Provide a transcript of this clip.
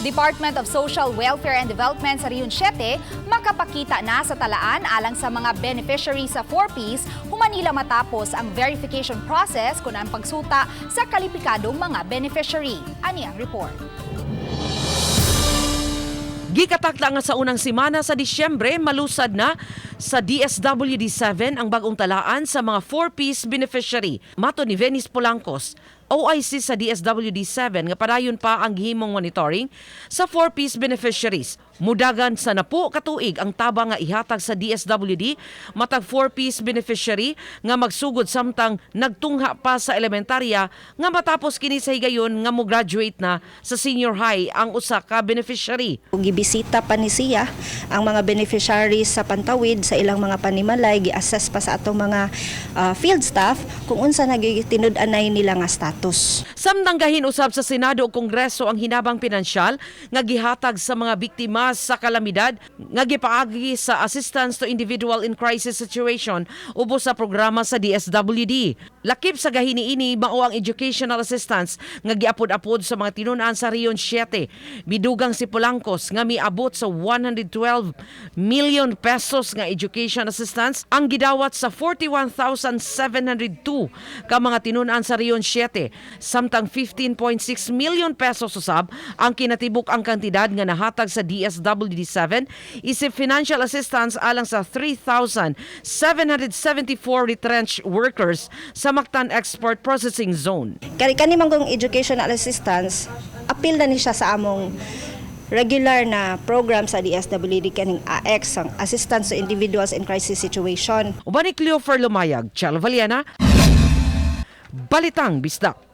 Department of Social Welfare and Development sa Region 7 makapakita na sa talaan alang sa mga beneficiaries sa 4Ps human nila matapos ang verification process kun ang pagsuta sa kalipikadong mga beneficiary. Ani ang report. Gikatakda nga sa unang semana sa Disyembre, malusad na sa DSWD-7 ang bagong talaan sa mga 4Ps beneficiary. Matod ni Venice Polancos, OIC sa DSWD-7, nga padayon pa ang gihimong monitoring sa 4Ps beneficiaries. Mudagan sa 10 ka tuig ang tabang nga ihatag sa DSWD matag 4Ps beneficiary nga magsugod samtang nagtungha pa sa elementarya nga matapos kini sa higayon nga mo graduate na sa senior high ang usa ka beneficiary. Gibisita pa ni siya ang mga beneficiaries sa Pantawid sa ilang mga panimalay, gi-assess pa sa atong mga field staff kung unsa na tinud-anay nila nga status. Samtang gahin usab sa Senado ug Kongreso ang hinabang pinansyal nga gihatag sa mga biktima sa kalamidad nga gipaagi sa Assistance to Individual in Crisis Situation ubos sa programa sa DSWD. Lakip sa gahin niini mao ang educational assistance nga giapod-apod sa mga tinun-an sa Region 7. Midugang si Polancos nga miabot sa 112 million pesos nga education assistance ang gidawat sa 41,702 ka mga tinun-an sa Region 7, samtang 15.6 million pesos usab ang kinatibuk ang kantidad nga nahatag sa DSWD-7 isip financial assistance alang sa 3,774 retrenched workers sa Mactan Export Processing Zone. Kani kani man kong educational assistance, apil na ni siya sa among regular na program sa DSWD kaning AX, ang Assistance to Individuals in Crisis Situation. Uban ni Cleofer Lumayag, Chelo Valiana, Balitang Bisdak.